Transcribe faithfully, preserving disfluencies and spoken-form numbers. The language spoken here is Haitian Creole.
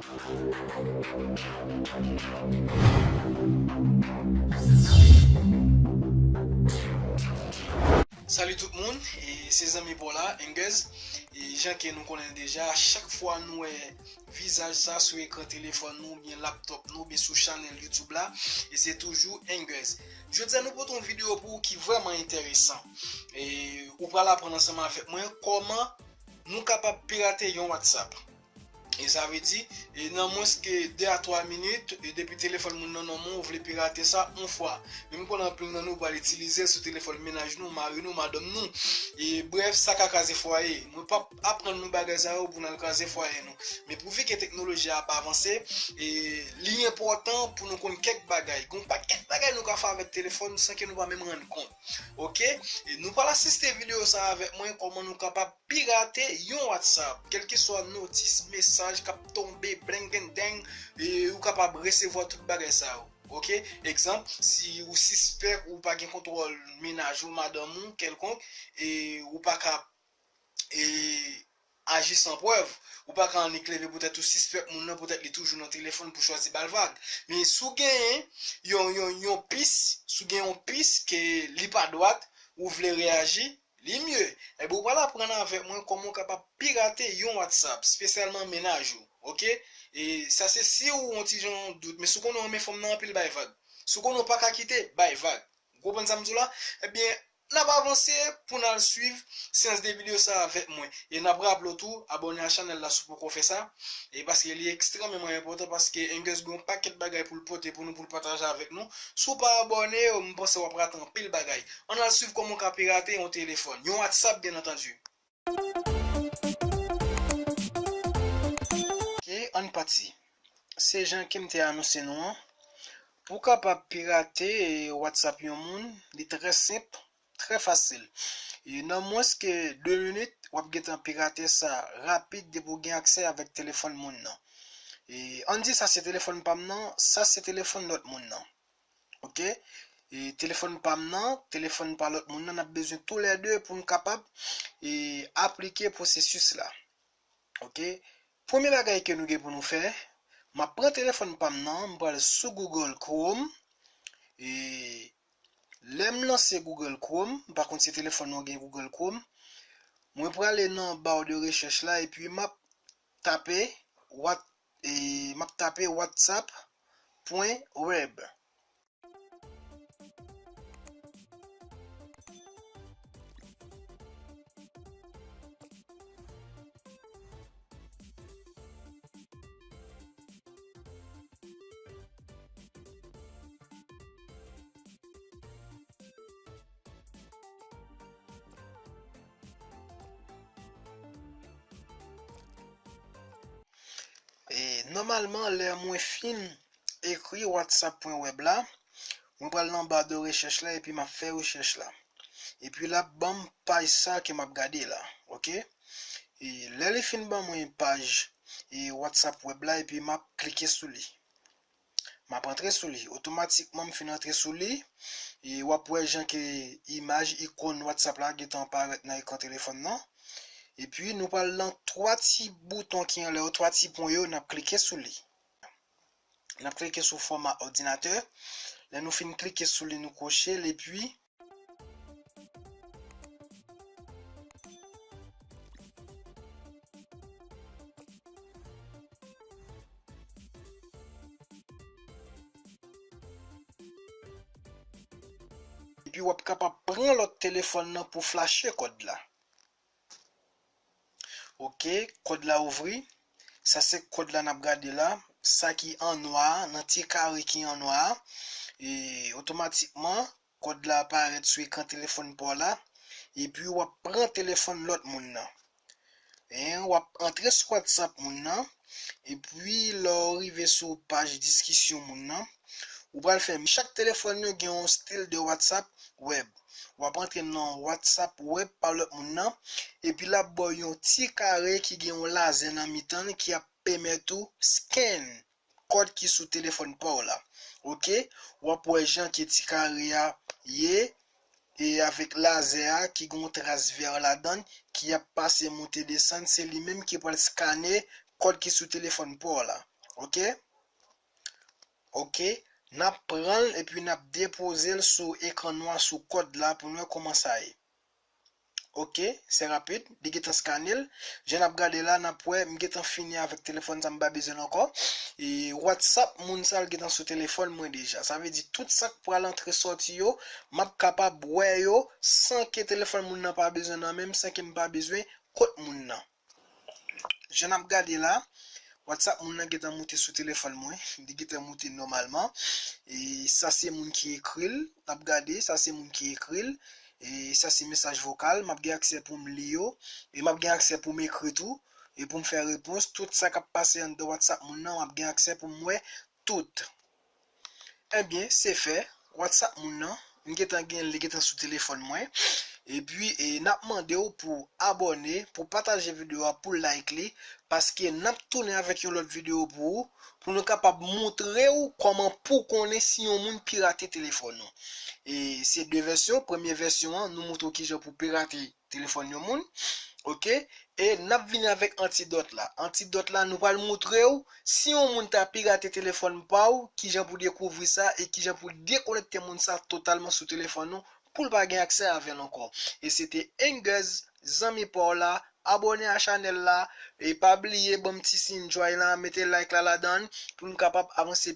Salut tout moun, e se zanmi pa w la, Engers. E jan ke nou konnen deja, chak fwa nou wè vizaj sa sou ekran telefòn nou, oubyen laptop nou, oubyen sou chanèl YouTube la, e se toujou Engers. Jodi a nou pote yon videyo pou ou ki vrèman enteresan. E ou pral aprann ansanm avèk mwen kòman nou kapab pirate yon WhatsApp. E sa vle di, e nan mwens ke de a twa minit, e depi telefòn moun nan nan men w, ou vle pirate sa yon fwa. Men m konnen anpil nan nou pral itilize l sou telefòn mennaj nou, mari nou, madanm nou. E brèf, sa ka kraze fwaye. Mwen p ap aprann nou bagay sa yo pou n al kraze fwaye nou. Men pouvi ke teknoloji a ap avanse, e li enpòtan pou nou konn kèk bagay. Gen yon pakèt bagay nou ka fè avèk telefòn san ke nou pa menm rann kont. Oke? E nou pral asiste videyo sa avèk mwen, kòman nou kapab pirate yon WhatsApp, kèlkeswa notis, mesaj k ap tonbe, bleng, deng, deng, e ou kapab resevwa tout bagay sa yo. Oke? Egzanp, si ou sispèk ou pa gen kontwòl mennaj ou, madanm ou, kèlkonk, e ou pa ka, e, aji san prèv, ou pa ka annik leve poutèt ou sispèk moun nan, poutèt li toujou nan telefòn pou chwazi ba l vag. Men si w genyen yon, yon, yon pis, si w gen yon pis ke li pa dwat, ou vle reyaji, li mye. Ebyen, ou pral aprann avèk mwen kòman w kapab pirate yon WhatsApp, espesyalman mennaj ou, oke? E sa se si ou yon ti jan dout, men si w konnen w renmen fanm nan anpil, bay vag. Si w konnen w pa ka kite, bay vag. Ou konprann sa m di w la? Ebyen, n ap avanse pou n al swiv syans de videyo sa avèk mwen. E n ap raple w tou, abòne a chanèl la si w poko fè sa. E paske li ekstrèmeman enpòtan, paske Engers gen yon pakèt bagay pou l pote pou nou, pou l pataje avèk nou. Si w pa abòne, m panse w ap rate anpil bagay. Ann al swiv kòman w ka pirate yon telefòn, yon WhatsApp, byen antandi. Oke, ann pati. Se jan ke m te anonse nou an. Pou w kapab pirate, e, WhatsApp yon moun, li trè senp, trè fasil. E nan mwens ke de minit, w ap gentan pirate sa rapid depi w gen aksè avèk telefòn moun nan. E ann di sa se telefòn pa m nan, sa se telefòn lòt moun nan. Oke? E telefòn pa m nan, telefòn pa lòt moun nan, n ap bezwen toulède pou n kapab, e, aplike pwosesis la. Oke? Premye bagay ke nou gen pou nou fè, m ap pran telefòn pa m nan, m pral sou Google Chrome. E lè m lanse Google Chrome, m pa konn si telefòn nou gen Google Chrome, mwen prale nan barre de recherche la, epi m ap tape what, e, m ap tape whatsapp pwen web. E, nòmalman, lè mwen fin ekri whatsapp pwen web la, mwen pral nan ba de rechèch la epi m ap fè rechèch la. Epi l ap ban m paj sa ke m ap gade la, oke? E lè li fin ban mwen paj, e, whatsapp web la epi m ap klike sou li. M ap antre sou li. Otomatikman, m fin antre sou li. E w ap wè jan ke imaj, ikòn whatsapp la gentan parèt nan ekran telefòn nan. Epi, nou pral nan twa ti bouton ki anlè yo, twa ti pwen yo, n ap klike sou li. N ap klike sou fòma òdinatè. Lè nou fin klike sou li, nou kwoche l, epi Epi w ap kapab pran lòt telefòn nan pou flache kòd la. Oke, kòd la ouvri. Sa se kòd la n ap gade la. Sa ki an nwa a, nan ti kare ki an nwa a. E otomatikman, kòd la aparèt sou ekran telefòn pa w la. Epi w ap pran telefòn lòt moun nan. En, w ap antre sou whatsapp moun nan. Epi lè w rive sou paj diskisyon moun nan, ou pral fè chak telefòn yo gen yon stil de whatsapp web. W ap antre nan whatsapp web pa lòt moun nan. Epi l ap ba w yon ti kare ki gen yon lazè nan mitan l ki ap pèmèt ou scan kòd ki sou telefòn pa w la. Oke? W ap wè jan ke ti kare a ye, e avèk lazè a ki gen yon tras vè ladan l, ki ap pase monte desann, se li menm ki pral skane kòd ki sou telefòn pa w la. Ok? Ok, n ap pran l epi n ap depoze l sou ekran nwa sou kòd la pou n wè kòman sa ye. Ok, se rapid, li gentan skane l. Jan n ap gade la, n ap wè, m gentan fini avèk telefòn sa, m pa bezwen l ankò. E WhatsApp moun sa l gentan sou telefòn mwen deja. Sa vle di tout sa k pral antre sòti yo, m ap kapab wè yo san ke telefòn moun nan pa bezwen nan men m, san ke m pa bezwen kot moun nan. Jan n ap gade la, WhatsApp moun nan gentan moute sou telefòn mwen. Li gentan moute nòmalman. E sa se moun ki ekri l. N ap gade, sa se moun ki ekri l. E sa se mesaj vokal. M ap gen aksè pou m li yo. E m ap gen aksè pou m ekri tou. E pou m fè repons. Tout sa k ap pase anndan WhatsApp moun nan, m ap gen aksè pou m wè tout. Ebyen, se fè, WhatsApp moun nan, m gentan gen, li gentan sou telefòn mwen. Epi, e, n ap mande w pou abòne, pou pataje videyo a, pou like li, paske n ap tounen avèk yon lòt videyo pou ou, pou nou kapab montre w kòman pou konnen si yon moun pirate telefòn ou. E se de vèsyon, premye vèsyon an, nou montre w kijan pou pirate telefòn yon moun. Ok? E n ap vini avèk antidòt la. Antidòt la, nou pral montre w si yon moun ta pirate telefòn pa w, kijan pou dekouvri sa e kijan pou dekonekte moun sa totalman sou telefòn ou pou l pa gen aksè avè l ankò. E se te Engers, zanmi pa w la, abòne a chanèl la, e pa bliye ban m ti siy joy la, mete like la ladan l pou nou kapab avanse.